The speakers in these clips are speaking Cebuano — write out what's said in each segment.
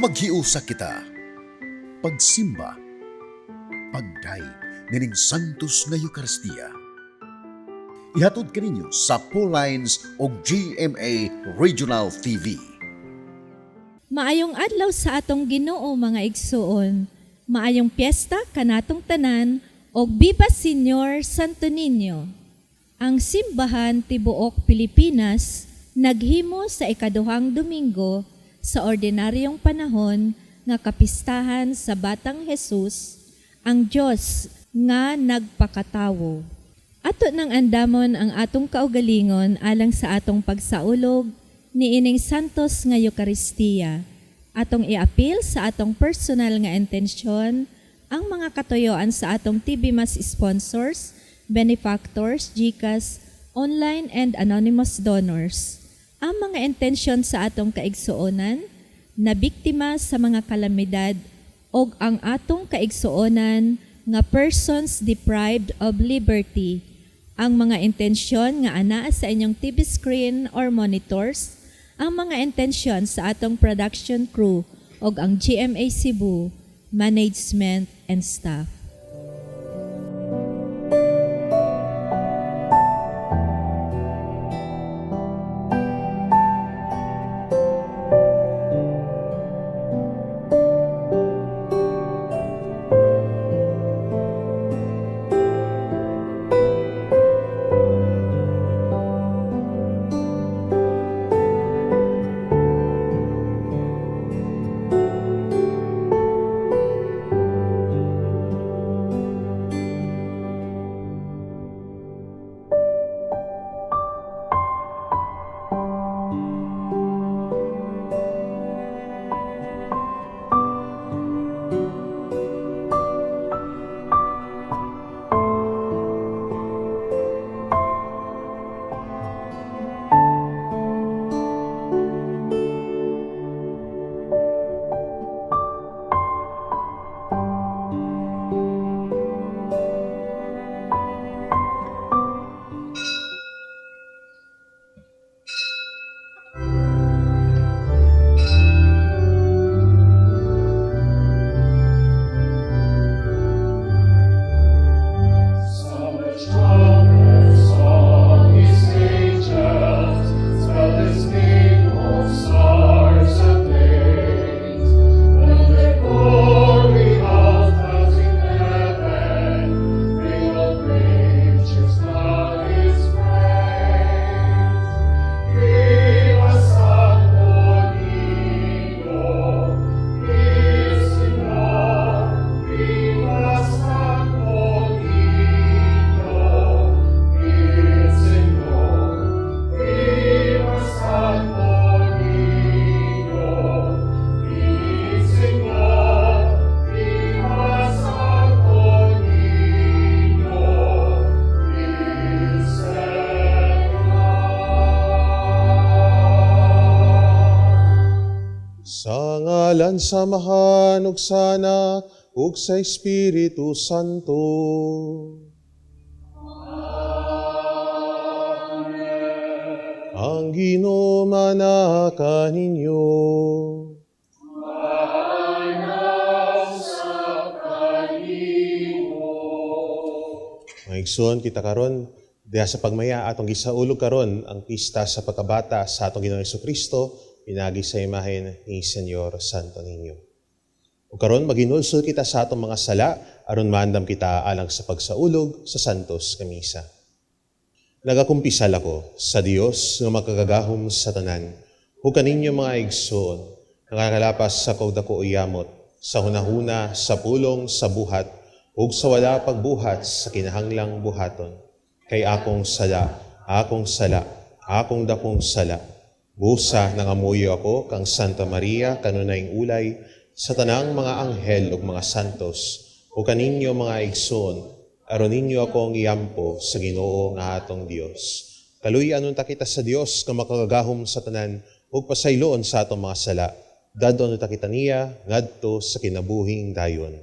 Maghiusa kita. Pagsimba. Pagdayeg nining Santos nga Eukaristiya. Ihatod kaninyo sa Lines o GMA Regional TV. Maayong adlaw sa atong Ginoo, mga igsuon. Maayong piyesta kanatong tanan og Viva Señor Santo Niño. Ang simbahan tibuok Pilipinas naghimo sa ikaduhang Domingo sa ordinaryong panahon nga kapistahan sa Batang Jesus, ang Dios nga nagpakatawo. Ato nang andamon ang atong kaugalingon alang sa atong pagsaulog niining Santos nga Eukaristiya. Atong iapil sa atong personal nga intensyon ang mga katuyoan sa atong TV Mass sponsors, benefactors, GCash, online and anonymous donors. Ang mga intensyon sa atong kaigsuonan na biktima sa mga kalamidad og ang atong kaigsuonan nga persons deprived of liberty. Ang mga intensyon nga anaa sa inyong TV screen or monitors, ang mga intensyon sa atong production crew og ang GMA Cebu management and staff. Sa ngalan sa Amahan ug sa Anak ug sa Espiritu Santo. Amen. Ang Ginoo manaa kaninyo. Mga igsoon, kita karon diha sa pagmaya atong gisaulog karon ang pista sa pagkabata sa atong Ginoong Kristo pinagi sa imahen ni Señor Santo Niño. Ug karon maginulsol kita sa atong mga sala aron maandam kita alang sa pagsaulog sa Santos nga Misa. Nagakumpisal ako sa Dios nga makagagahom sa tanan ug kaninyo, mga igsoon, nakakalapas sa dako yamot sa hunahuna, sa pulong, sa buhat ug sa wala pagbuhat sa kinahanglang buhaton. Kay akong sala, akong sala, akong dakong sala. Busa nangamuyo ako kang Santa Maria kanunayng ulay, sa tanang mga anghel ug mga santos, ug kaninyo, mga igsoon, aron ninyo akong iampo sa Ginoo nga atong Dios. Kaluy-an unta kita sa Dios nga makagagahom sa tanan ug pasayloon sa atong mga sala. Dad-on unta kita niya ngadto sa kinabuhing dayon.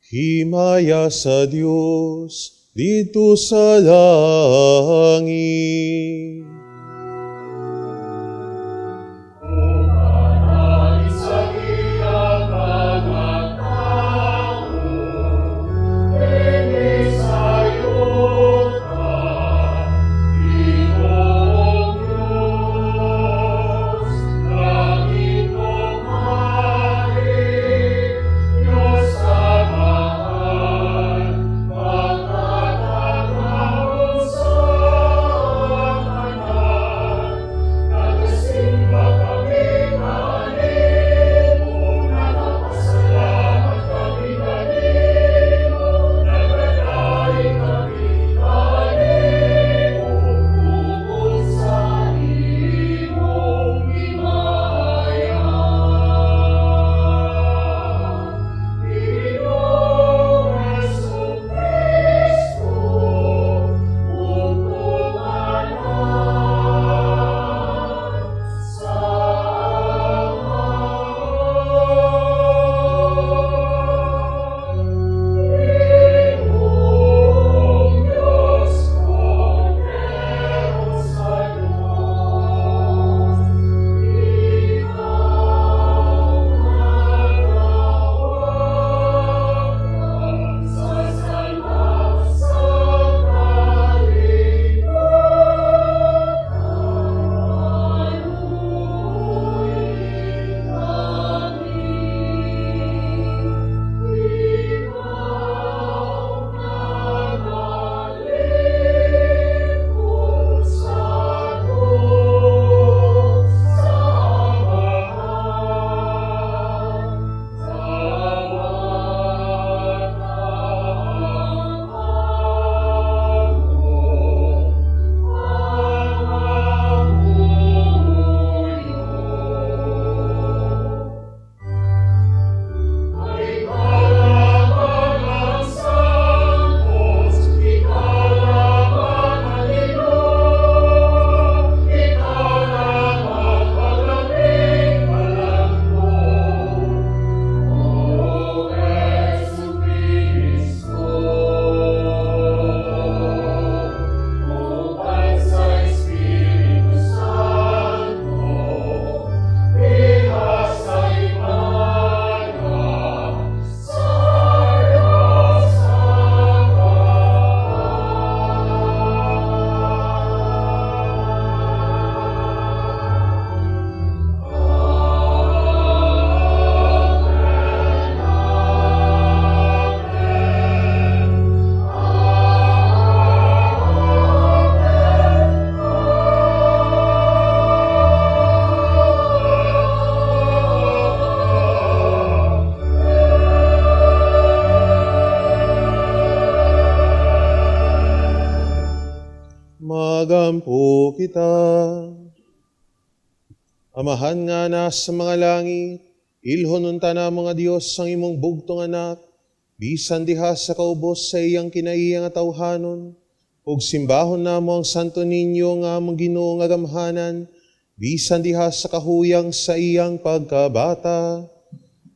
Himaya sa Dios didto sa langit. Magampo kita. Amahan nga nasa mga langit, ilhon unta na mga Dios ang imong bugtong anak, bisan diha sa kaubos sa iyang kinaiya nga tawhanon, ug simbahon namo ang Santo Niño nga among Ginoo nga gamhanan, bisan diha sa kahuyang sa iyang pagkabata.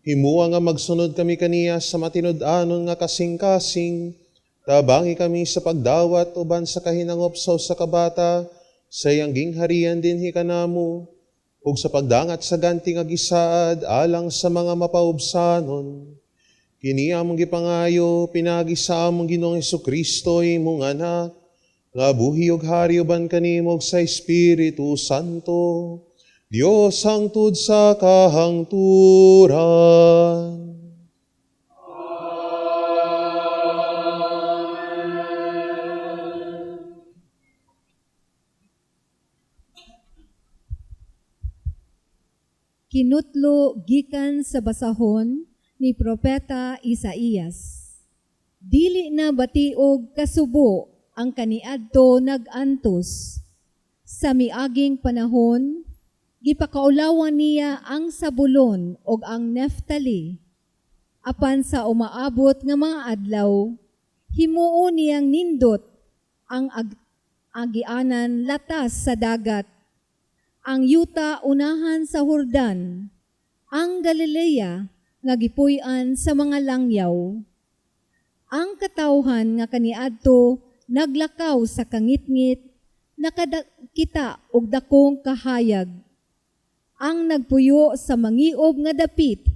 Himua nga magsunod kami kaniya sa matinud-anon nga kasing-kasing, tabangi kami sa pagdawat uban sa kahinangop sa usa ka bata, sa iyang gingharian dinhi kanamo, ug sa pagdangat sa ganti nga gisaad alang sa mga mapaubsanon. Kini among gipangayo pinagi sa among Ginoong Hesukristo, imong anak, nga buhi ug hari uban kanimo ug sa Espiritu Santo, Dios hangtod sa kahangturan. Kinutlo gikan sa basahon ni Propeta Isaías. Dili na batiog kasubo ang kaniadto nag-antos. Sa miaging panahon, gipakaulawan niya ang Sabulon ug ang Neftali. Apan sa umaabot nga mga adlaw, himuon niyang nindot ang agianan latas sa dagat, ang yuta unahan sa Hordan, ang Galilea nga gipuy-an sa mga langyaw. Ang katawhan nga kaniadto naglakaw sa kangitngit, nakakita og dakong kahayag. Ang nagpuyo sa mangiob nga dapit,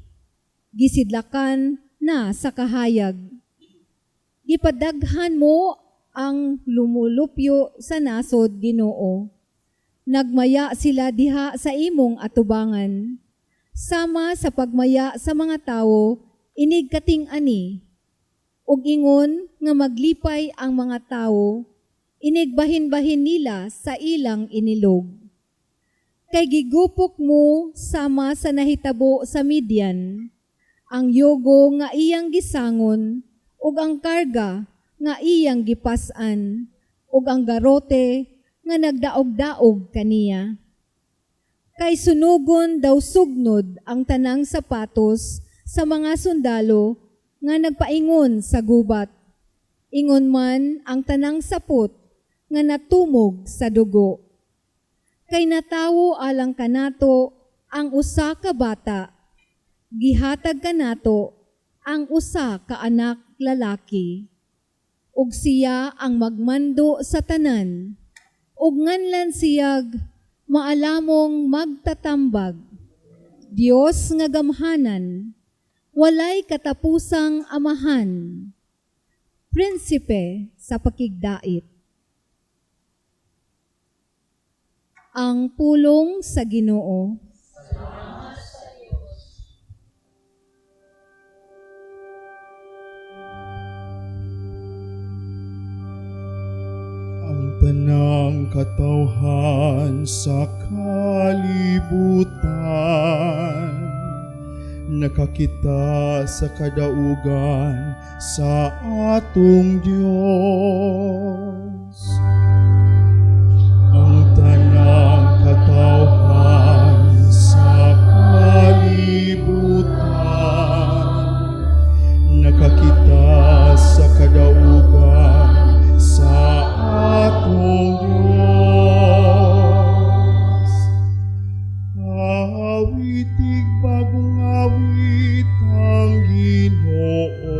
gisidlakan na sa kahayag. Gipadaghan mo ang lumulupyo sa nasod, Ginoo. Nagmaya sila diha sa imong atubangan. Sama sa pagmaya sa mga tawo inig kating-ani. Ug ingon nga maglipay ang mga tawo, inig bahin-bahin nila sa ilang inilog. Kay gigupok mo sama sa nahitabo sa Midian, ang yugo nga iyang gisangon, ug ang karga nga iyang gipas-an, ug ang garote nga nagdaog-daog kaniya. Kay sunugon daw sugnod ang tanang sapatos sa mga sundalo nga nagpaingon sa gubat. Ingon man ang tanang sapot nga natumog sa dugo. Kay natawo alang kanato ang usa ka bata, gihatag kanato ang usa ka anak lalaki. Ug siya ang magmando sa tanan. Ug nganlan siyag Maalamong Magtatambag, Dios nga Gamhanan, Walay Katapusang Amahan, Prinsipe sa Pakigdait. Ang pulong sa Ginoo. Ang tanang katawhan sa kalibutan nakakita sa kadaugan sa atong Dios. Ang tanang katawhan sa kalibutan nakakita sa kadaugan sa atong Diyos. Awitig bagong awit ang Ginoo,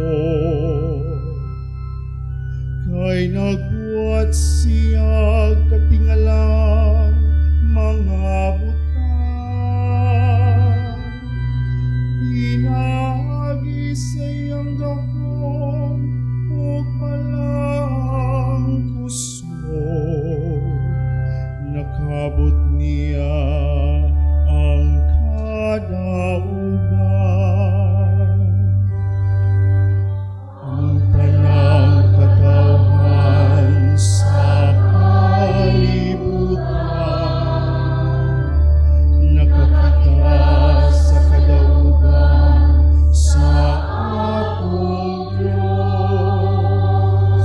kay nagbuhat siya katingalang mga butang. Pinaagi sa iyang gahom ug balang kusog, nakabot niya ang kadaugan. Ang tanang katawhan sa kalibutan nakakita sa kadaugan sa atong Diyos.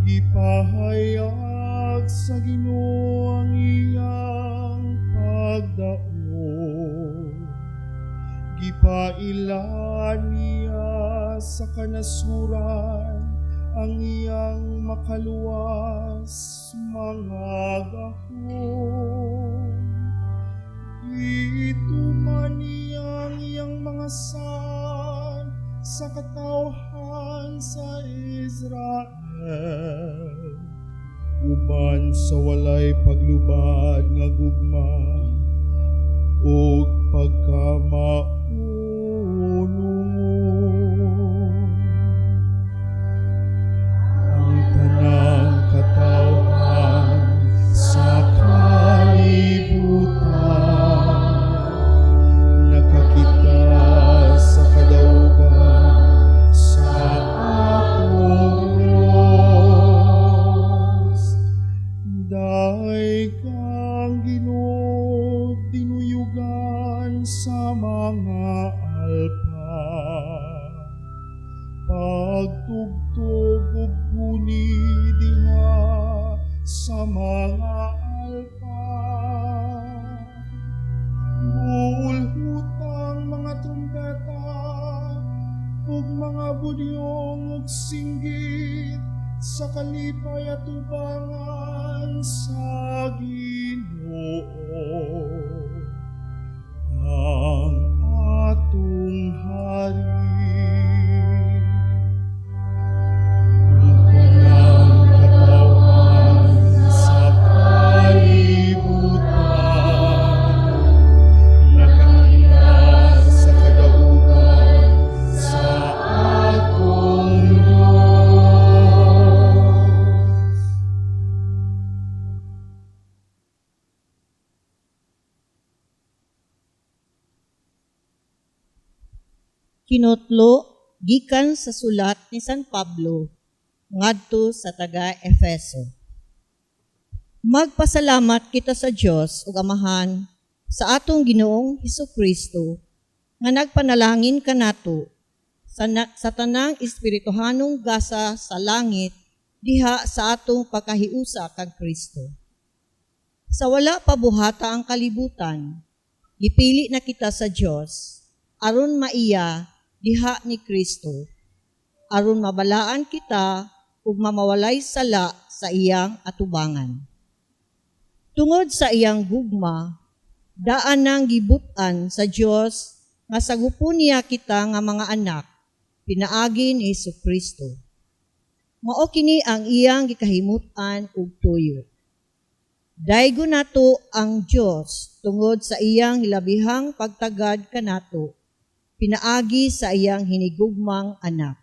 Gipahayag sa Ginoo ang iyang pagdaog. Gipaila niya sa kanasuran ang iyang makaluwas mga gahom. Gituman niya ang iyang mga saad sa katawhan sa Israel, uban sa walay paglubad nga gugma ug pagkamaunungon. Ang tanang katawhan sa kalibutan nakakita sa kadaugan sa atong Diyos. Dayeg ang Ginoo dinuyugan sa mga alpa. Pagtugtog ug guni diha sa mga alpa. Muulhutang mga trumpeta ug mga budyong ug singgit sa kalipay atubangan sa Ginoo, ang atong hari. Kinutlo gikan sa sulat ni San Pablo ngadto sa taga Efeso. Magpasalamat kita sa Dios ug Amahan sa atong Ginoong Hesukristo nga nagpanalangin kanato sa tanang espirituhanong gasa sa langit diha sa atong pagkahiusa kang Kristo. Sa wala pa buhata ang kalibutan, gipili na kita sa Dios aron maiya diha ni Kristo, aron mabalaan kita ug mamawalay sala sa iyang atubangan. Tungod sa iyang gugma, daan nang gibut-an sa Dios nga sagupon niya kita nga mga anak, pinaagi ni Kristo. Mao kini ang iyang gikahimut-an ug tuyo. Daygon nato ang Dios tungod sa iyang hilabihang pagtagad kanato, pinaagi sa iyang hinigugmang anak.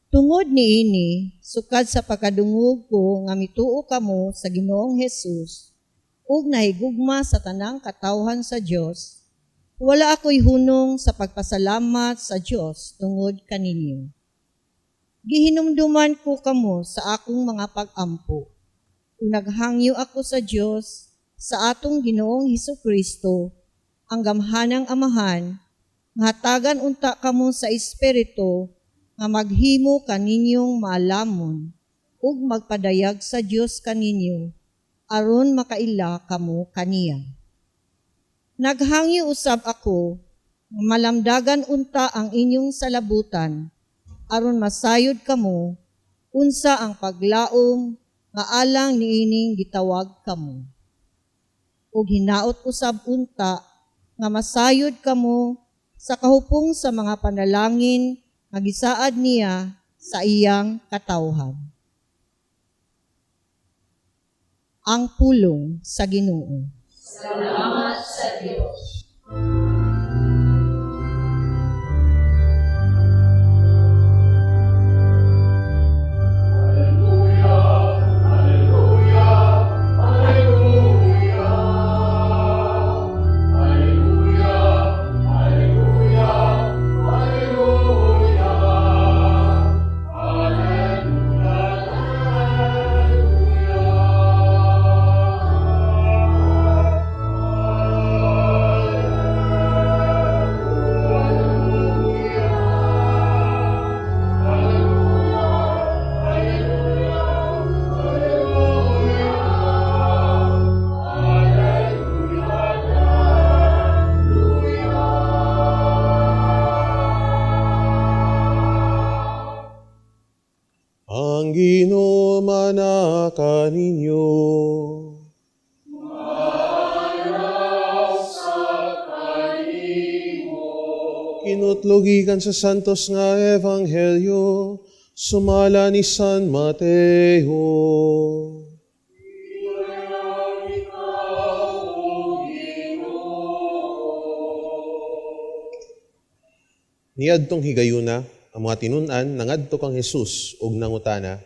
Tungod niini, sukad sa pagkadungog ko nga mituo kamo sa Ginoong Hesus ug nahigugma sa tanang katawhan sa Dios, wala ako'y hunong sa pagpasalamat sa Dios tungod kaninyo. Gihinumduman ko kamo sa akong mga pag-ampo. Ug naghangyo ako sa Dios sa atong Ginoong Hesukristo, ang gamhanang Amahan, nga hatagan unta kamo sa Espiritu nga maghimo kaninyong maalamon ug magpadayag sa Dios kaninyo aron makaila kamo kaniya. Naghangyo usab ako nga malamdagan unta ang inyong salabutan aron masayod kamo unsa ang paglaom nga alang niining gitawag kamo. Ug hinaot usab unta nga masayod kamo sa kahupong sa mga panalangin nga gisaad niya sa iyang katawhan. Ang pulong sa Ginoo. Salamat sa Dios. Ang Ginoo mana kaninyo. Kinutlogikan sa Santos nga Ebanghelyo, sumala ni San Mateo. Niadtong higayuna, ang mga tinun-an nangadto kang Hesus ug nangutana,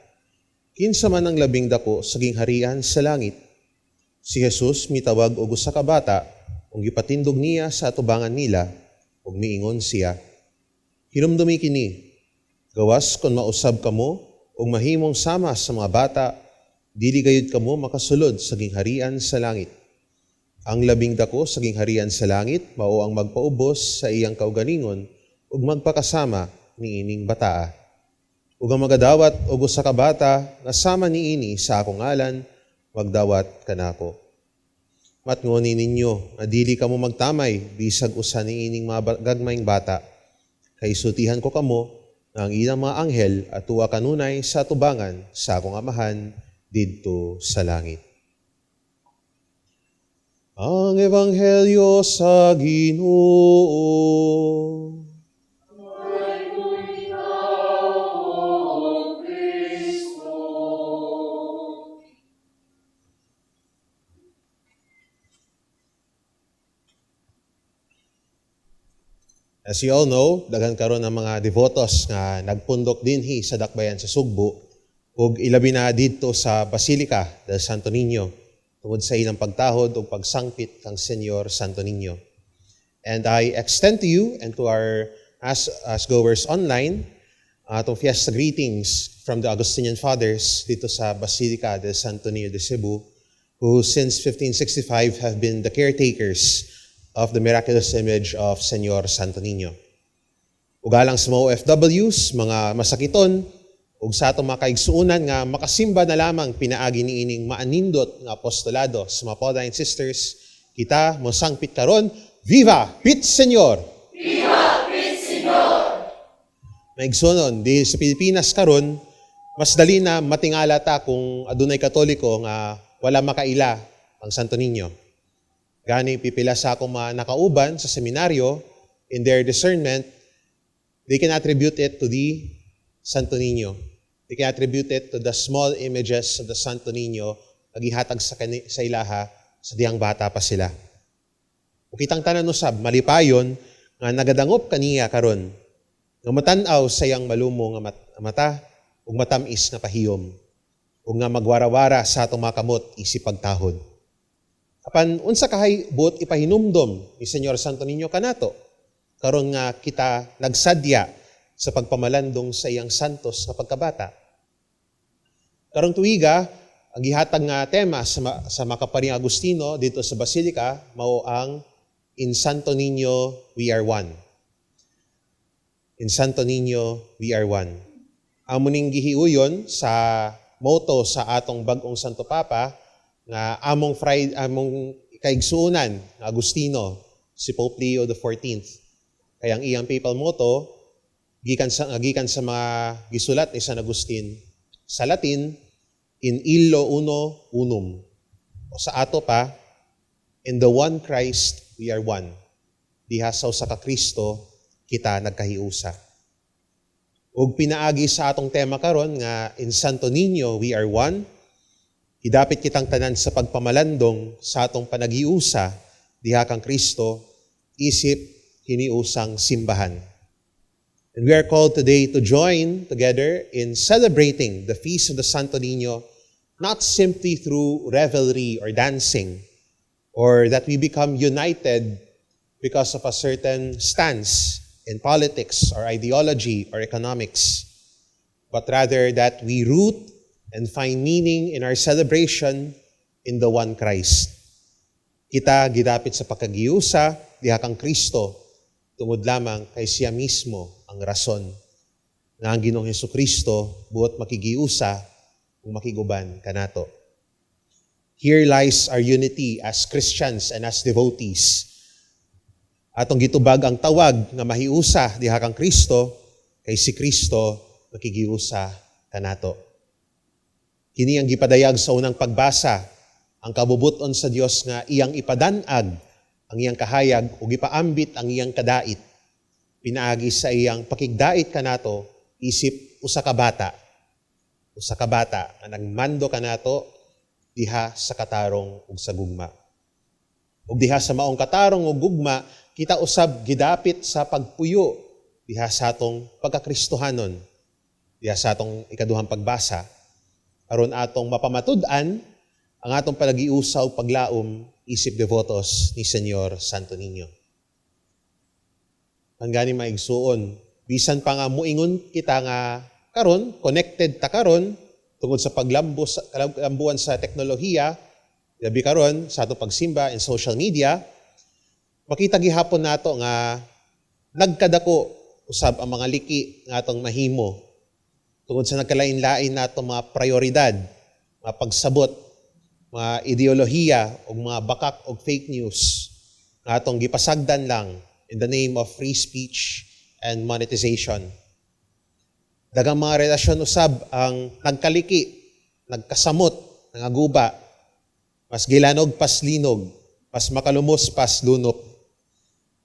"Kinsa man ang labing dako sa gingharian sa langit?" Si Hesus mitawag og usa ka bata ug gipatindog niya sa atubangan nila ug miingon siya, "Hinumdumi kini, gawas kon mausab kamo ug mahimong sama sa mga bata, dili gayud kamo makasulod sa gingharian sa langit. Ang labing dako sa gingharian sa langit mao ang magpaubos sa iyang kaugalingon ug magpakasama niining bataa. Ug ang magadawat og usa ka bata nga sama niini sa akong ngalan, magdawat kanako. Matngoni ninyo nga dili kamo magtamay bisag usa niining mga gagmayng bata. Kay sultihan ko kamo nga ang ilang mga anghel atua kanunay sa atubangan sa akong Amahan didto sa langit." Ang Ebanghelyo sa Ginoo. As you all know, daghan karon ang mga devotos nga nagpundok dinhi sa dakbayan sa Sugbo ug ilabi na didto sa Basilica del Santo Niño tungod sa ilang pagtahod ug pagsangpit kang Señor Santo Niño. And I extend to you and to our Mass goers online, ang atong fiesta greetings from the Augustinian Fathers dito sa Basilica de Santo Niño de Cebu, who since 1565 have been the caretakers of the miraculous image of Señor Santo Niño. Ug alang sa mga OFWs, mga masakiton, ug sa atong mga kaigsuonan nga makasimba na lamang pinaagi niining maanindot nga apostolado sa mga Pauline Sisters, kita mosangpit karon, Viva Pit Señor! Viva Pit Señor! Maigsuonon, di sa Pilipinas karon, mas dali na matingala ta kung adunay Katoliko nga wala makaila ang Santo Niño. Gani pipila sa akong mga nakauban sa seminaryo, in their discernment, they can attribute it to the Santo Niño. They can attribute it to the small images of the Santo Niño nga gihatag sa ilaha sa dihang bata pa sila. Ug kitang tanan usab malipayon nga nagadangop kaniya karon, nga matan-aw sa iyang malumo nga mata ug matam-is nga pahiyom ug nga magwarawara sa atong mga kamot isip pagtahod. Apan unsa kahay buot ipahinumdom ni Señor Santo Niño kanato karon nga kita nagsadya sa pagpamalandong sa iyang santos nga pagkabata? Karong tuiga, ang gihatag nga tema sa Makaparing Agustino dito sa Basilica mao ang "In Santo Niño We Are One." In Santo Niño We Are One. Amo ning gihiuyon sa motto sa atong bag-ong Santo Papa nga among Friday, among kaigsuonan nga Agustino, si Pope Leo XIV. Kaya ang iyang papal motto gikan sa mga gisulat ni San Agustin sa Latin, "In illo uno unum." O sa ato pa, "In the one Christ we are one." Diha sa usa ka Kristo kita nagkahiusa. Ug pinaagi sa atong tema karon nga "In Santo Niño We Are One," gidapit kitang tanan sa pagpamalandong sa atong panaghiusa diha kang Kristo isip hiniusang simbahan. And we are called today to join together in celebrating the Feast of the Santo Niño, not simply through revelry or dancing, or that we become united because of a certain stance in politics or ideology or economics, but rather that we root and find meaning in our celebration in the one Christ. Kita gidapit sa pagkagiusa diha kang Kristo tungod lamang kay siya mismo ang rason nga ang Ginoong Hesukristo buot makigiusa ug makiguban kanato. Here lies our unity as Christians and as devotees. Atong gitubag ang tawag nga mahiusa diha kang Kristo kay si Kristo makigiusa kanato. Kini ang gipadayag sa unang pagbasa, ang kabubuton sa Dios nga iyang ipadanag ang iyang kahayag ug ipaambit ang iyang kadait pinaagi sa iyang pakigdait kanato isip usa ka bata. Usa ka bata nga nagmando kanato diha sa katarong ug sa gugma. Ug diha sa maong katarong ug gugma, kita usab gidapit sa pagpuyo diha sa atong pagkakristohanon, diha sa atong ikaduhang pagbasa, aron atong mapamatud-an ang atong palagiusa ug paglaom isip devotos ni Señor Santo Niño. Ang gani, maigsuon, bisan pa nga muingon kita nga karon connected ta karon tungod sa paglambo sa kalambuan sa teknolohiya, labi karon sa atong pagsimba in social media, makita gihapon nato nga nagkadako usab ang mga liki nga atong mahimo tungod sa nagkalain-lain nato mga prioridad, mga pagsabot, mga ideolohiya ug mga bakak og fake news nga atong gipasagdan lang in the name of free speech and monetization. Daghang mga relasyon usab ang nagkaliki, nagkasamot, nangaguba, mas gilanog pas linog, mas makalumos pas lunok,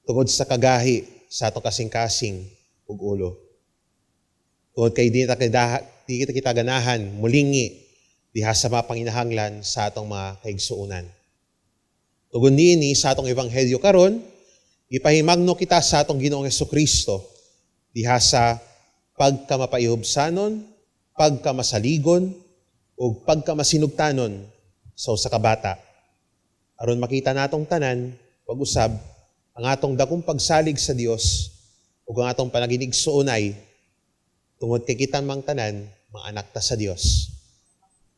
tungod sa kagahi sa atong kasing-kasing ug ulo. Tungod kay di kita ganahan mulingi diha sa mga panginahanglan sa atong mga kaigsuonan. Tungod niini, sa atong ebanghelyo karon, ipahimangno kita sa atong Ginoong Hesukristo diha sa pagkamapaihubsanon, pagkamasaligon, ug pagkamasinugtanon sa usa ka bata. Aron makita natong tanan, pag-usab, ang atong dakong pagsalig sa Dios. Ug ang atong panaginigsuonay, tungod kay kita mang tanan, mga anak ta sa Dios.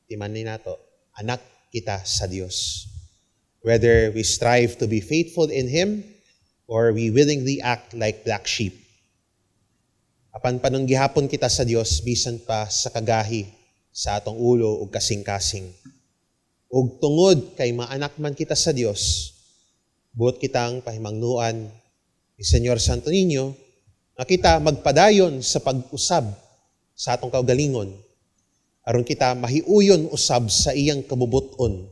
Timan ni nato, anak kita sa Dios. Whether we strive to be faithful in Him or we willingly act like black sheep. Apan panunggihapon kita sa Dios bisan pa sa kagahi sa atong ulo ug kasing-kasing. Ug tungod kay maanak man kita sa Dios, buot kitang pahimangnuan ni Señor Santo Niño nga kita magpadayon sa pag-usab sa atong kaugalingon aron kita mahiuyon usab sa iyang kabubuton.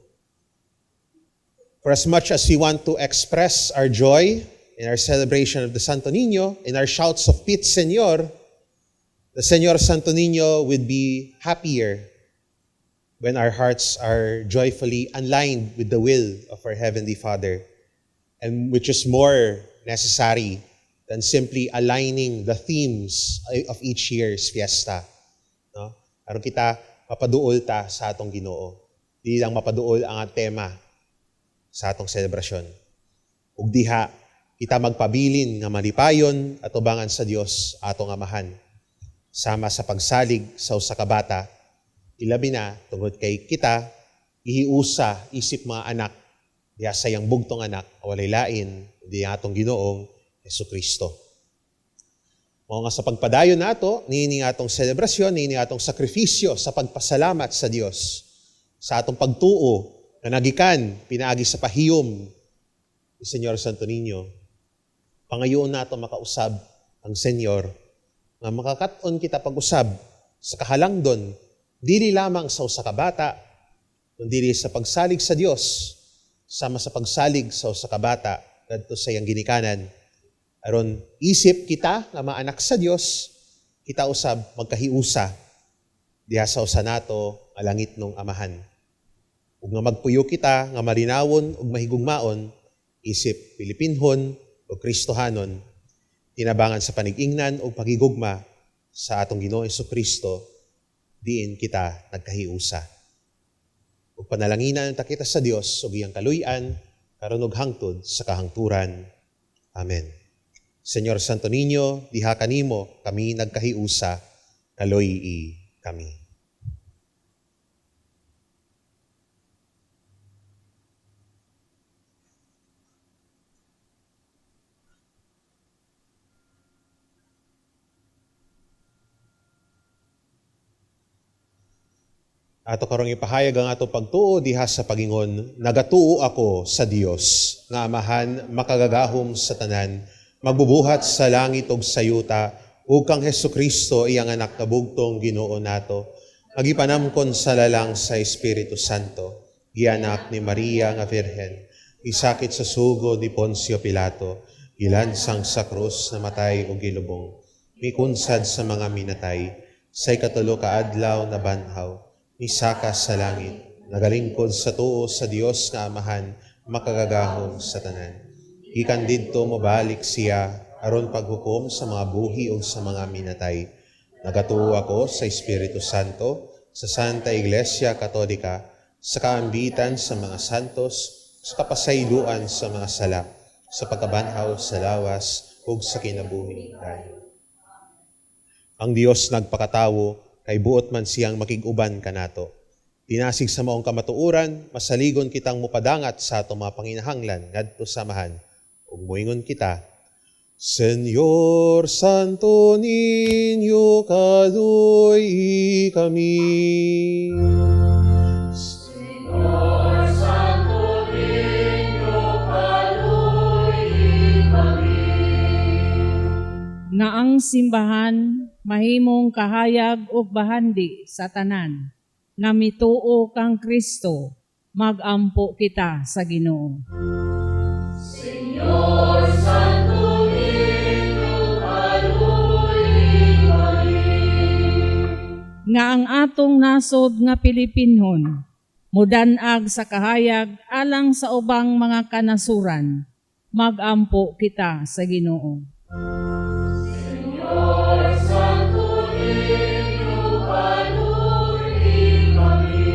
For as much as we want to express our joy in our celebration of the Santo Niño, in our shouts of Pit Señor, the Señor Santo Niño would be happier when our hearts are joyfully aligned with the will of our Heavenly Father, and which is more necessary than simply aligning the themes of each year's fiesta. No? Aron kita mapaduol ta sa atong Ginoo. Di lang mapaduol ang tema sa atong selebrasyon. Ug diha kita magpabilin nga malipayon at ubangan sa Dios atong Amahan. Sama sa pagsalig sa usa ka bata, ilabi na tungod kay kita ihiusa isip mga anak diha sa iyang bugtong anak walay lain di atong Ginoong Hesukristo. Mao nga sa pagpadayon nato niini atong selebrasyon, niini atong sakripisyo sa pagpasalamat sa Dios sa atong pagtuo na nagikan pinaagi sa pahiyom ni Señor Santo Niño. Pangayoon nato makausab ang Señor nga makakat-on kita pag-usab sa kahalangdon dili lamang sa usa ka bata kundi sa pagsalig sa Dios sama sa pagsalig sa usa ka bata ngadto sa iyang ginikanan. Aron isip kita nga maanak sa Dios, kita usab magkahiusa diha sa usa nato nga langit nung Amahan. Ug nga magpuyo kita nga malinawon ug mahigugmaon isip Pilipinhon o Kristohanon, tinabangan sa panigingnan ug pagigugma sa atong Ginoo Hesukristo, diin kita nagkahiusa. Ug panalanginan ta kita sa Dios ug iyang kaluy-an karon ug hangtod sa kahangturan. Amen. Señor Santo Niño, diha kanimo kami nagkahiusa, kaloy-i kami. Ato karong ipahayag ang ato pagtuo diha sa pagingon, nagatuo ako sa Dios nga Amahan makagagahom sa tanan, magbubuhat sa langit ug sa yuta, ug kang Hesukristo iyang anak nga bugtong Ginoo nato, nagipanamkon sa lalang sa Espiritu Santo, gianak ni Maria nga Birhen, isakit sa sugo ni Poncio Pilato, gilansang sa krus, namatay ug gilubong, mikunsad sa mga minatay, sa ikatulo ka adlaw nabanhaw, misaka sa langit, nagalingkod sa tuo sa Dios nga Amahan, makagagahom sa tanan. Gikan didto mobalik siya aron paghukom sa mga buhi ug sa mga minatay. Nagatuo ako sa Espiritu Santo, sa Santa Iglesia Katolika, sa kaambitan sa mga santos, sa kapasayloan sa mga sala, sa pagkabanhaw sa lawas ug sa kinabuhi dayon. Ang Dios nagpakatawo, kay buot man siyang makig-uban kanato. Tinasig sa maong kamatuoran, masaligon kitang mupadangat sa atong mga panginahanglan ngadto sa Amahan. Ug moingon kita, Señor Santo Niño, kaluy-i kami. Señor Santo Niño, kaluy-i kami. Nga ang simbahan mahimong kahayag ug bahandi sa tanan nga mituo kang Kristo, magampo kita sa Ginoo. Señor Santo Niño, kaluy-i kami. Nga ang atong nasod nga Pilipinhon mudan-ag sa kahayag alang sa ubang mga kanasuran, magampo kita sa Ginoo. Señor Santo Niño, kaluy-i kami.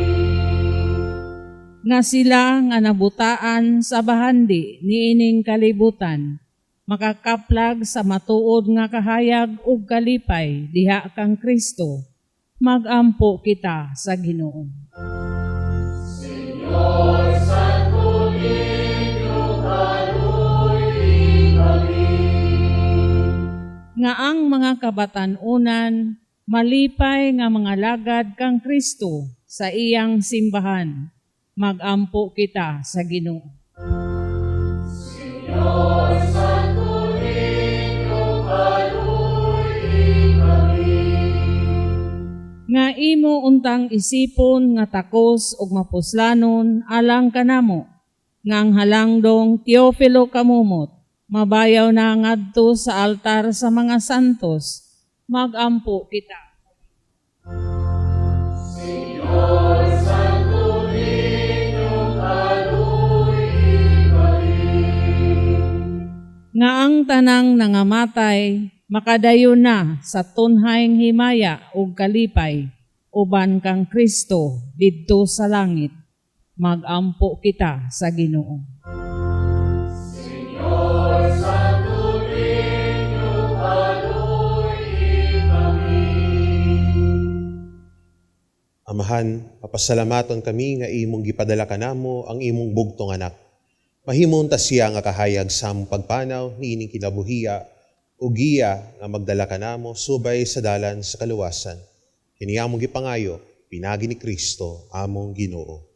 Nga sila nga nabutaan sa bahandi niining kalibutan, makakaplag sa matuod nga kahayag ug kalipay diha kang Kristo. Magampo kita sa Ginoo. Señor Santo Niño, kaluoy kami. Nga ang mga kabatan-unan malipay nga mga lagad kang Kristo sa iyang simbahan. Magampo kita sa Ginoo. Señor Santo Niño, kaluoy kami. Nga imo untang isipon nga takos ug mapuslanon alang kanamo nga ang halangdong Teofilo Kamumot mabayaw na ngadto sa altar sa mga santos. Magampo kita. Señor Santo Niño, kaluoy kami. Nga ang tanang nangamatay makadayon na sa tunhayng himaya ug kalipay uban kang Kristo didto sa langit. Magampo kita sa Ginoo. Señor Santo Niño, kaluoy kami. Amahan, papasalamaton kami nga imong gipadala kanamo ang imong bugtong anak. Mahimong ta siya nga kahayag sa among pagpanaw niining kinabuhiya o giya nga magdala kanamo subay sa dalan sa kaluwasan. Kini among gipangayo pinagi ni Kristo among Ginoo.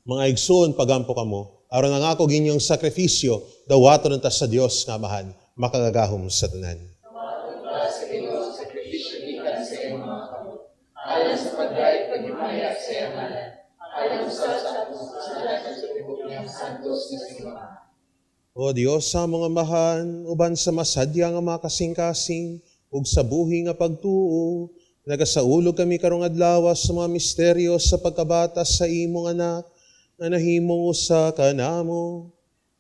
Mga igsoon, pagampo kamo, aron ang ako ginyong sakripisyo, dawaton ta sa Dios nga Amahan, makagagahom sa tanan. O Dios sa mga amahan, uban sa masadya nga mga kasing-kasing, ug sa buhi nga pagtuo, nagasaulog kami karong adlaw sa mga misteryo sa pagkabata sa imong anak, nga nahimong usa kanamo.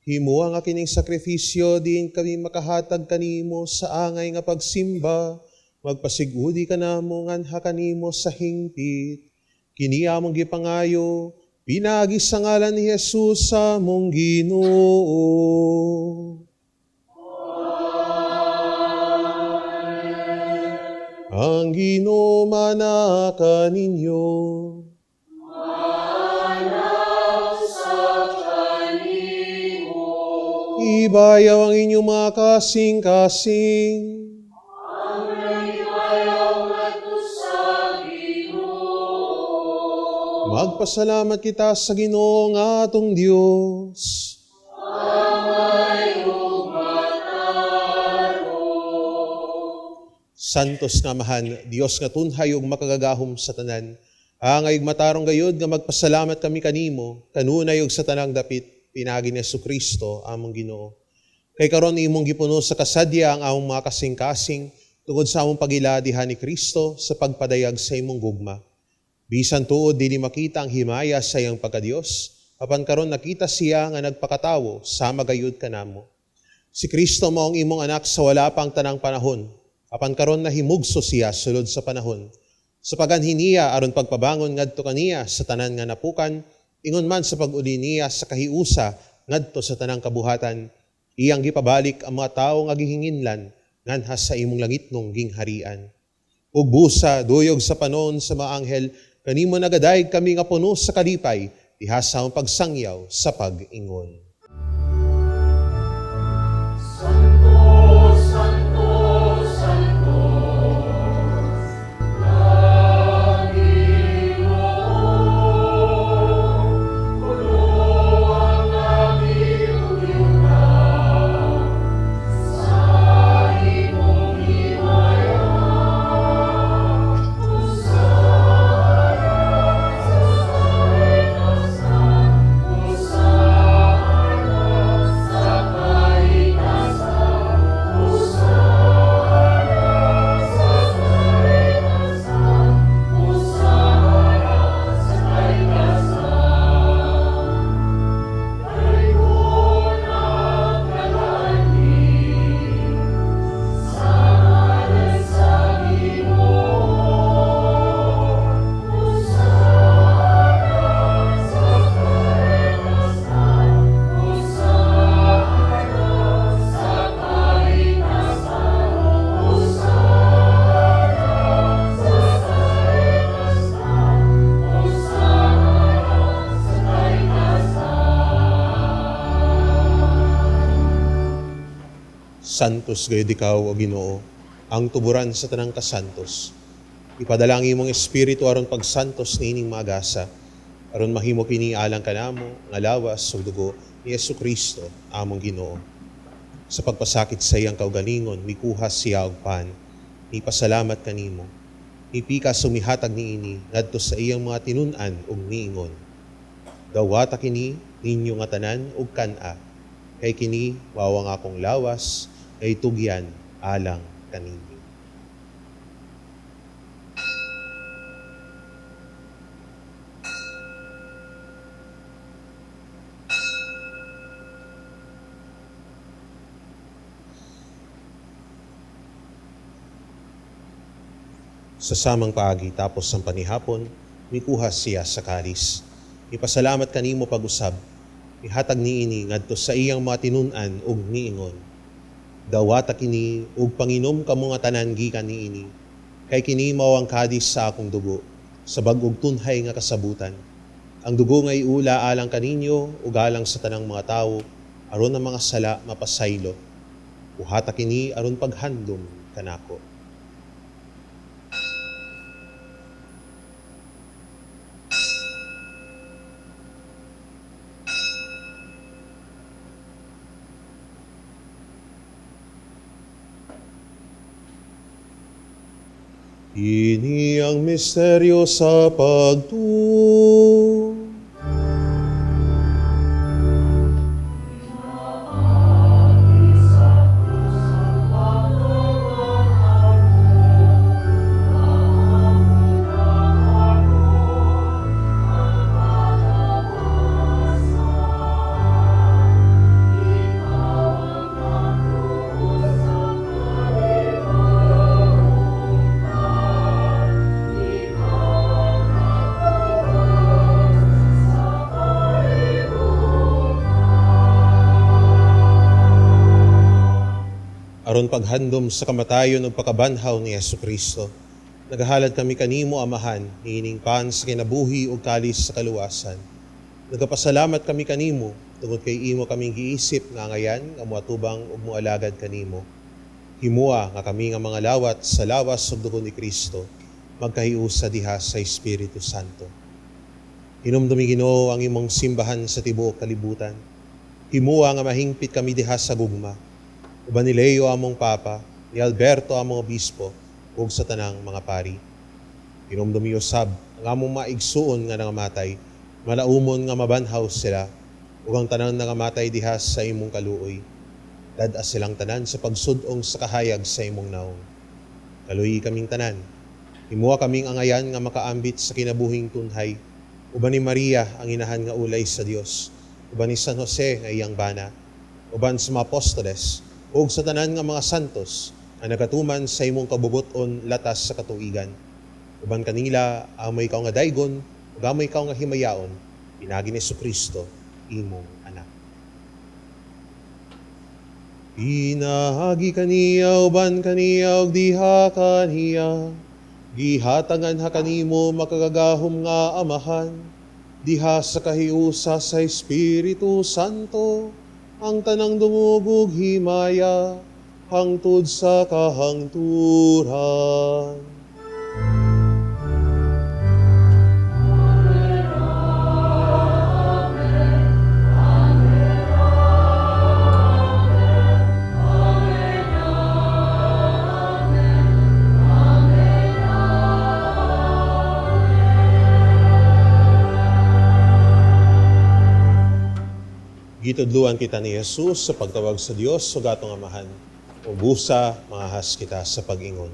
Himua nga kining sakripisyo diin kami makahatag kanimo sa angay nga pagsimba, magpasigudi kanamo nganha kanimo sa hingpit. Kini among gipangayo, pinagi sa ngalan ni Jesus sa among Ginoo. Ang Ginoo manaka ninyo. Ibayaw ang inyong mga kasing-kasing. Magpasalamat kita sa Ginoo nga atong Dios. Santos nga Amahan, Dios nga tunhay ug makagagahom sa tanan. Angay ug matarong gayud nga magpasalamat kami kanimo, kanunay ug sa tanang dapit pinaagi ni Kristo among Ginoo. Kay karon imong gipuno sa kasadya ang among mga kasing-kasing tungod sa among pagila diha ni Kristo sa pagpadayag sa imong gugma. Bisan tuod dili makita ang himaya sa iyang pagkadiyos, apan karon nakita siya nga nagpakatawo sama gayud kanamo. Si Kristo mao ang imong anak sa wala pang tanang panahon, apan karon nahimugso siya sulod sa panahon. Sa paganhi niya aron pagpabangon ngadto kaniya sa tanan nga napukan, ingon man sa pag-uli niya sa kahiusa ngadto sa tanang kabuhatan, iyang gipabalik ang mga tawo nga gihinginlan nganha sa imong langitnong gingharian. Ug busa duyog sa panon sa mga anghel, kanimo nagadayeg kami nga puno sa kalipay, diha sa among pagsangyaw sa pag-ingon. Santo, Santo, Santo, ang Ginoo, puno ang langit ug yuta sa imong himaya. Hosana sa kaitasan, Hosana sa kaitasan, Hosana sa kaitasan, Hosana sa kaitasan. Dayon ang kalan-i sa ngalan sa Ginoo. Hosana sa kaitasan, Hosana sa kaitasan, Hosana sa kaitasan, Hosana sa kaitasan. Santos gayud ikaw, o Ginoo, ang tuburan sa tanang kasantos. Ipadala ang imong espiritu aron pagsantos niining mga gasa, aron mahimo kini alang kanamo nga lawas ug dugo ni Hesukristo among Ginoo. Sa pagpasakit sa iyang kaugalingon, mikuha siya og pan, mipasalamat kanimo. Mipikas ug mihatag niini ngadto sa iyang mga tinun-an ug miingon. Dawata kini ninyo nga tanan ug kan-a, kay kini mao ang akong lawas kay tugyan alang kaninyo. Sa samang paagi tapos ang panihapon, mikuha siya sa kalis. Ipasalamat kanimo pag-usab, ihatag niini ngadto sa iyang mga tinun-an ug niingon. Dawata kini ug panginom kamo nga tanan gikan niini, kay kini mao ang kalis sa akong dugo, sa bag-ong tunhay nga kasabutan. Ang dugo nga iula alang kaninyo ug alang sa tanang mga tawo, aron ang mga sala mapasaylo. Buhata kini aron paghandom kanako. Ini ang misteryo sa pagtuo. Aron paghandom sa kamatayon ug pagkabanhaw ni Hesukristo, nagahalad kami kanimo, Amahan, niining pan sa kinabuhi ug kalis sa kaluwasan. Nagapasalamat kami kanimo tungod kay imo kaming giisip nga angayan nga moatubang ug moalagad kanimo. Himua nga kami nga mga lawat sa lawas ug dugo ni Kristo magkahiusa diha sa Espiritu Santo. Hinumdumi, Ginoo, ang imong simbahan sa tibuok kalibutan. Himua nga mahingpit kami diha sa gugma. Uban ni Leo among Papa, ni Alberto among Obispo, ug sa tanang mga pari. Hinumdumi usab ang among mga igsuon nga nangamatay, malaumon nga mabanhaw sila, ug ang tanang nangamatay diha sa imong kaluoy. Dad-a silang tanan sa pagsud-ong sa kahayag sa imong naong. Kaluyi kaming tanan. Himua kaming angayan nga makaambit sa kinabuhing tunhay. Uban ni Maria ang inahan nga ulay sa Dios. Uban ni San Jose nga iyang bana. Uban sa mga apostoles ug sa tanan nga mga santos nga nagatuman sa imong kabubut-on latas sa katuigan. Uban kanila amo ikaw nga daygon ug amo ikaw nga himayaon pinaagi ni Kristo imong anak. Pinaagi kaniya, uban kaniya, ug diha kaniya, gihatagan ha kanimo makagagahom nga Amahan, diha sa kahiusa sa Espiritu Santo, ang tanang dungog ug himaya, hangtod sa kahangturan. Gitudluan kita ni Jesus sa pagtawag sa Dios ug atong Amahan. Ubusa, mangahas kita sa pag-ingon.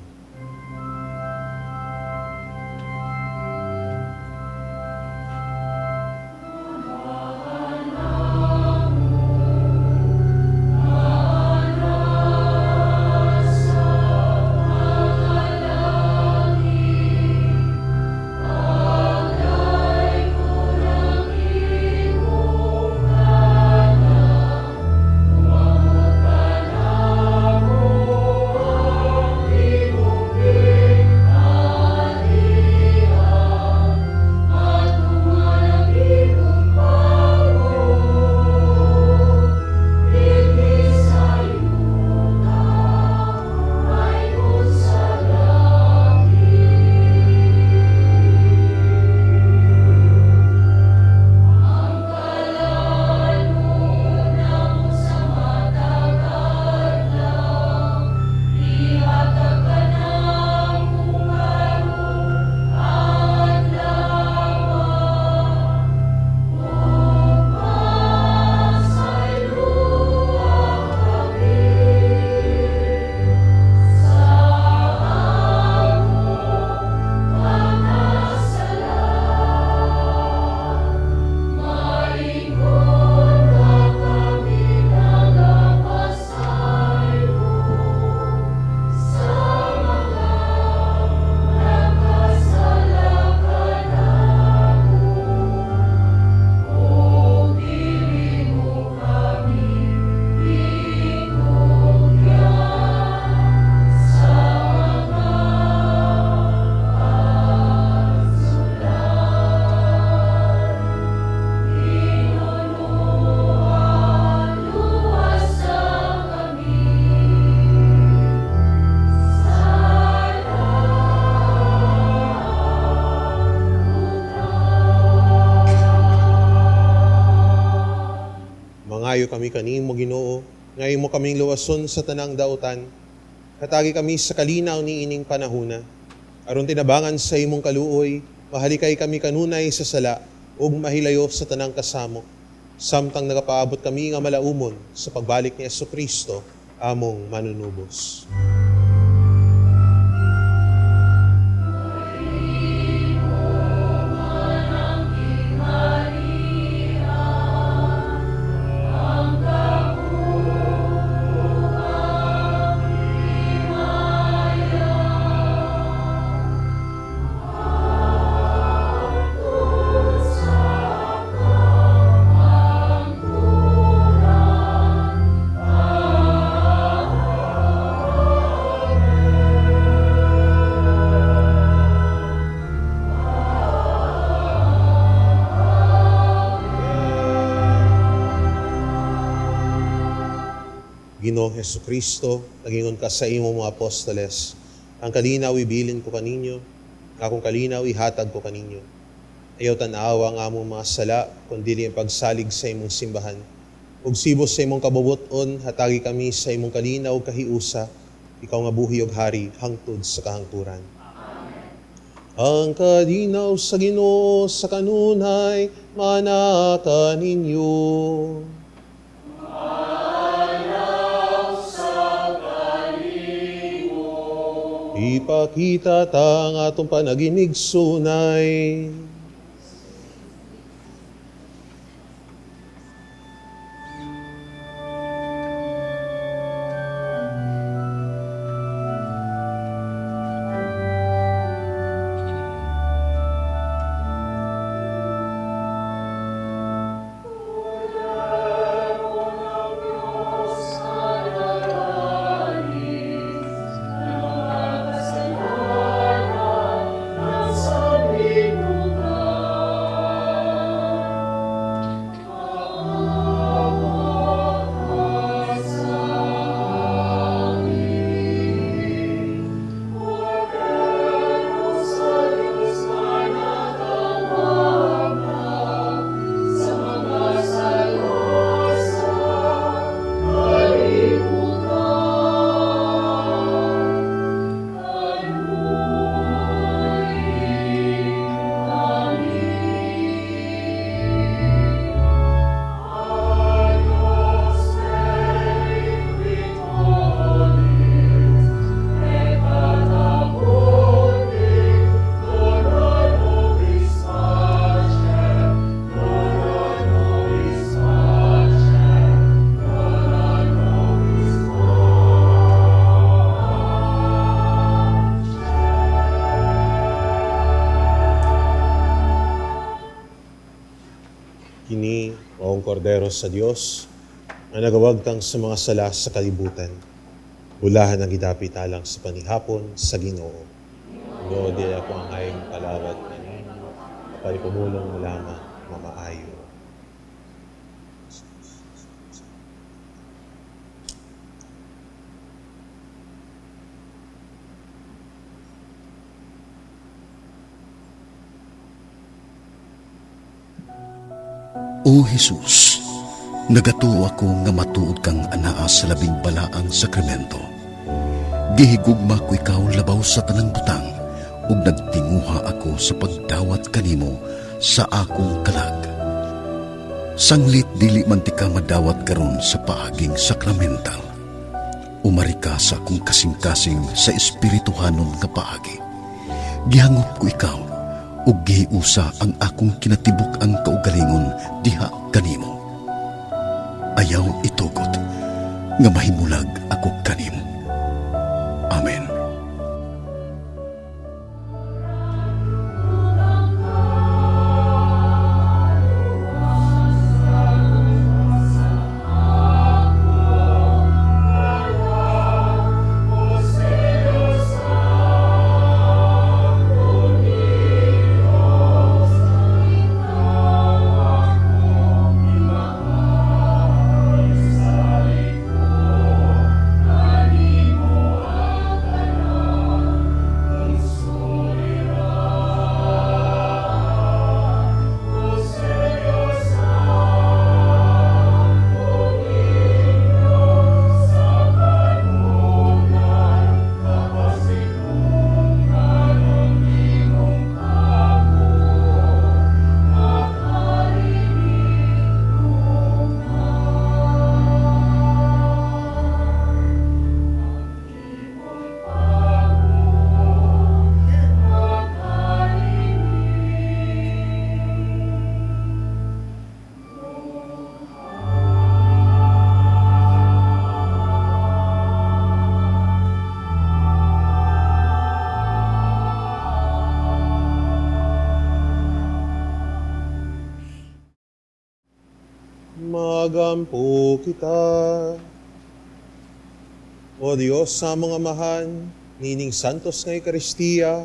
Mangayo kami kanimo, Ginoo, nga imo kaming luwason sa tanang dautan. Hatagi kami sa kalinaw ni ining panahuna. Aron tinabangan sa imong kaluoy, mahalikay kami kanunay sa sala ug mahilayo sa tanang kasamok. Samtang nagapaabot kami nga malaumon sa pagbalik ni Hesukristo, among manunubos. Ginoong Hesukristo, nagingon ka sa imong mga apostoles, ang kalinaw ibilin ko kaninyo, ang akong kalinaw ihatag ko kaninyo. Ayaw tan-awa ang among mga sala, kundi ang pagsalig sa imong simbahan. Ug sibos sa imong kabubuton, hatagi kami sa imong kalinaw kahiusa, ikaw nga buhi ug hari hangtod sa kahangturan. Amen. Ang kalinaw sa Ginoo sa kanunay manaka ninyo. Ipakita ta ang atong panaginigsunay. Kini maong kordero sa Dios nga nagawagtang sa mga sala sa kalibutan. Bulahan ang gidapit alang sa panihapon sa Ginoo. Ginoo, di ako ang ayong palawat kanino, apan ipumulong mo lamang mamaayo. O Jesus, nagatuo ako nga matuod kang anaa sa labing balaang sakramento. Gihigugma ko ikaw labaw sa tanang butang ug nagtinguha ako sa pagdawat kanimo sa akong kalag. Sanglit dili man tika madawat karon sa paaging sakramental. Umari ka sa akong kasing-kasing sa espirituhanon nga paagi. Gihangop ko ikaw ug gihiusa ang akong kinatibuk-ang kaugalingon diha kanimo. Ayaw itugot nga mahimulag ako kanimo. Amen. Magampo kita. O Dios sa among Amahan, nining santos nga Eukaristiya,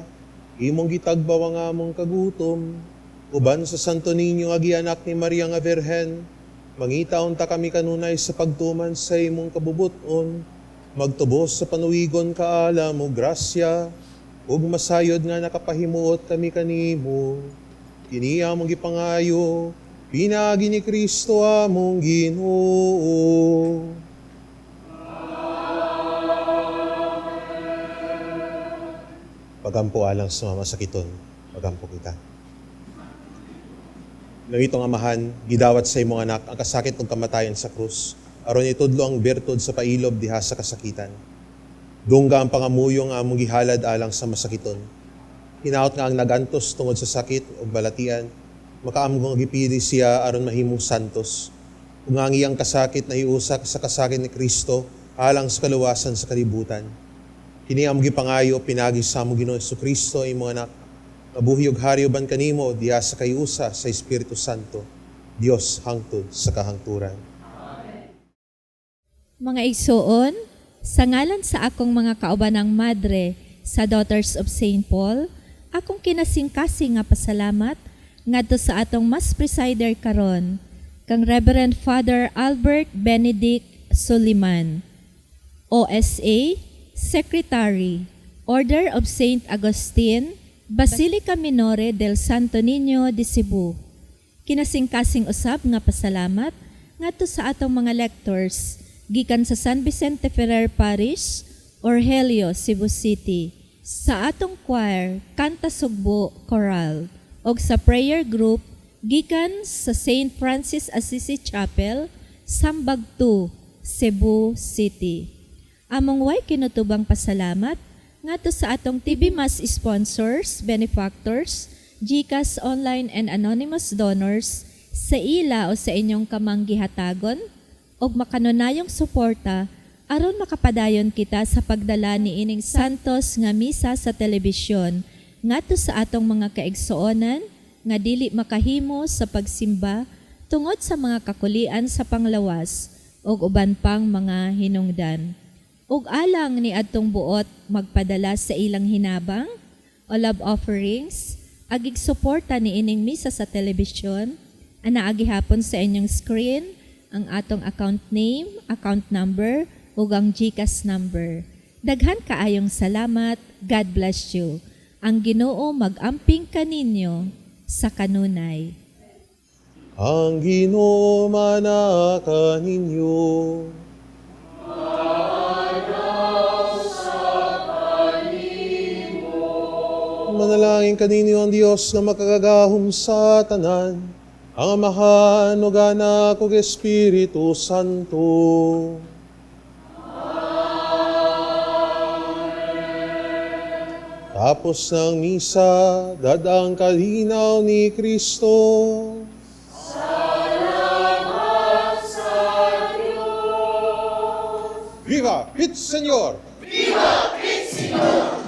imong gitagbaw ang among kagutom, uban sa Santo Niño nga gianak ni Maria nga Birhen, Mangita unta kami kanunay sa pagtuman sa imong kabubuton, magtubos sa panuwigon kaalam ug grasya, ug masayod nga nakapahimuot kami kanimo. Kini among gipangayo, pinaagi ni Kristo among Ginoo. Pagampo alang sa mga masakiton, pagampo kita. Langitong Amahan, gidawat sa imong anak ang kasakit ug kamatayon sa krus, aron itudlo ang bertud sa pailob diha sa kasakitan. Dungga ang pangamuyo nga among gihalad alang sa masakiton. Hinaot nga ang nagantos tungod sa sakit ug balatian, makaamgo nga gipili siya aron mahimong santos. Ug nga ang iyang kasakit na iusak sa kasakit ni Kristo alang sa kaluwasan sa kalibutan. Kini among gipangayo pinaagi sa among Ginoong Kristo, imong anak, mabuhi ug hari uban kanimo diha sa kayusa sa Espiritu Santo, Dios hangtod sa kahangturan. Mga igsoon, sa ngalan sa akong mga kaubanang madre sa Daughters of St. Paul, akong kinasingkasing nga pasalamat ngadto sa atong mass presider karon, kang Reverend Father Albert Benedict Suliman, OSA, Secretary, Order of St. Augustine, Basilica Minore del Santo Niño de Cebu. Kinasingkasing usab nga pasalamat ngadto sa atong mga lectors gikan sa San Vicente Ferrer Parish, Orhelio, Cebu City, sa atong choir, Kanta Sugbo Choral, ug sa prayer group gikan sa St. Francis Assisi Chapel, Sambag 2, Cebu City. Among way kinutubang pasalamat ngadto sa atong TV Mass sponsors, benefactors, GCash online and anonymous donors sa ila o sa inyong kamang gihatagon og makanunayong suporta aron makapadayon kita sa pagdala ni ining santos nga misa sa telebisyon ngadto sa atong mga kaigsuonan nga dili makahimo sa pagsimba tungod sa mga kakulian sa panglawas ug uban pang mga hinungdan. Ug alang ni adtong buot magpadala sa ilang hinabang o love offerings, agig suporta ni ining misa sa telebisyon, ana gihapon sa inyong screen ang atong account name, account number ug ang GCash number. Daghan kaayong salamat. God bless you. Ang Ginoo mag-amping kaninyo sa kanunay. Ang Ginoo manaa kaninyo. Manalangin kaninyo ang Dios nga makagagahom sa tanan, ang Amahan ug Anak ug Espiritu Santo. Tapos ng misa, dadang kalinaw ni Kristo. Salamat sa Diyos! Viva Pit Señor! Viva Pit Señor!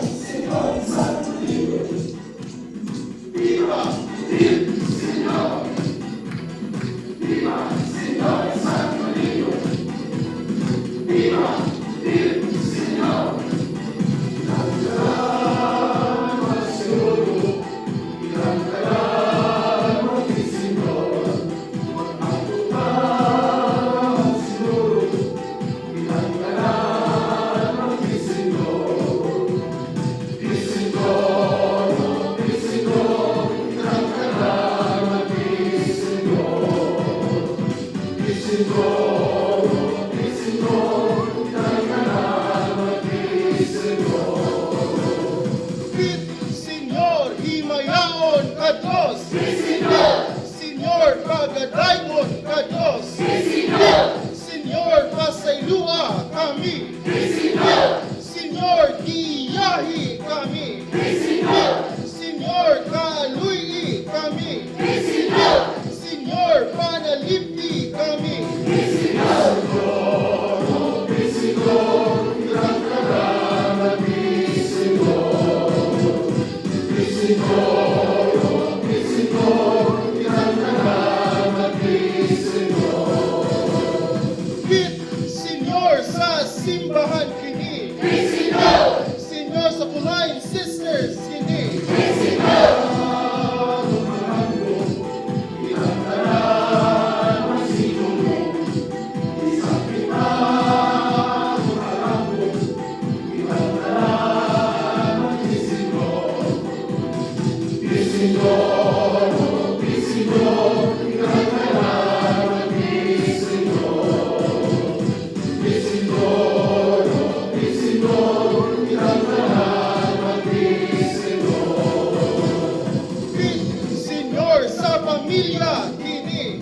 Pit Señor, himayaon ka Diyos. Señor. Señor, pagadayon ka Diyos. Señor. Señor, pasaylua kami. Señor. Señor, giyahi kami. Señor. Señor, kaaluy kami. Señor. Señor, panalipti kami. Señor. pamilya kini.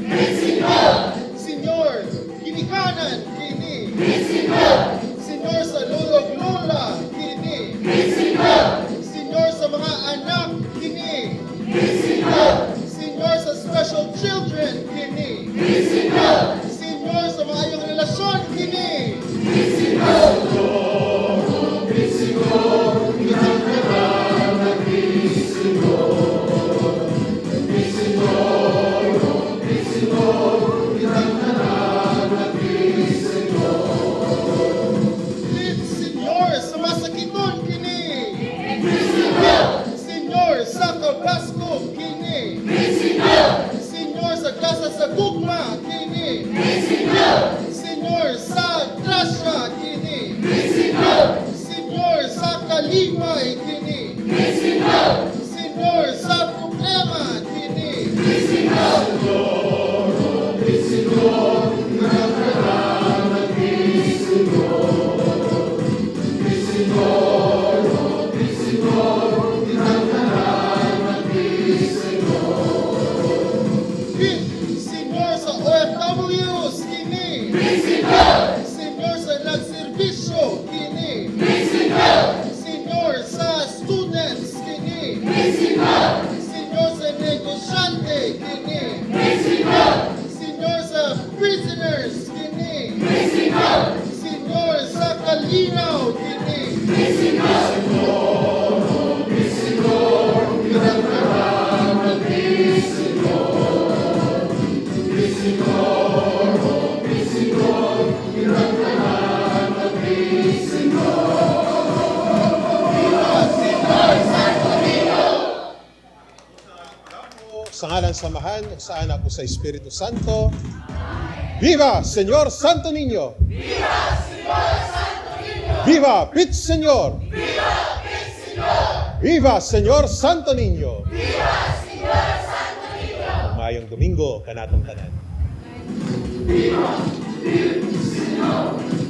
Senyor, ginikanan kini. Senyor, sa lolog lola kini. Senyor, sa mga anak kini. Senyor, sa special children kini. Senyor, sa maayong relasyon kini. Senyor, sa masakiton kini. Senyor, sa kabasko kini. Senyor, sa grasa sa gugma kini. Senyor, sa grasya kini. Senyor, sa kalipay kini. Senyor, sa problema kini. Senyor, sa OFWs kini. Senyor, sa nagserbisyo kini. Senyor, sa students kini. Senyor, sa negosyante kini. Senyor, sa prisoners kini. Senyor, sa kalinaw kini. Sa ngalan sa Amahan, sa Anak, ug sa Espiritu Santo. Viva Señor Santo Niño! Viva Señor Santo Niño! Viva Pit Señor! Viva Pit Señor! Viva Señor Santo Niño! Viva Señor Santo Niño! Maayong Domingo kanatong tanan. Viva, Señor.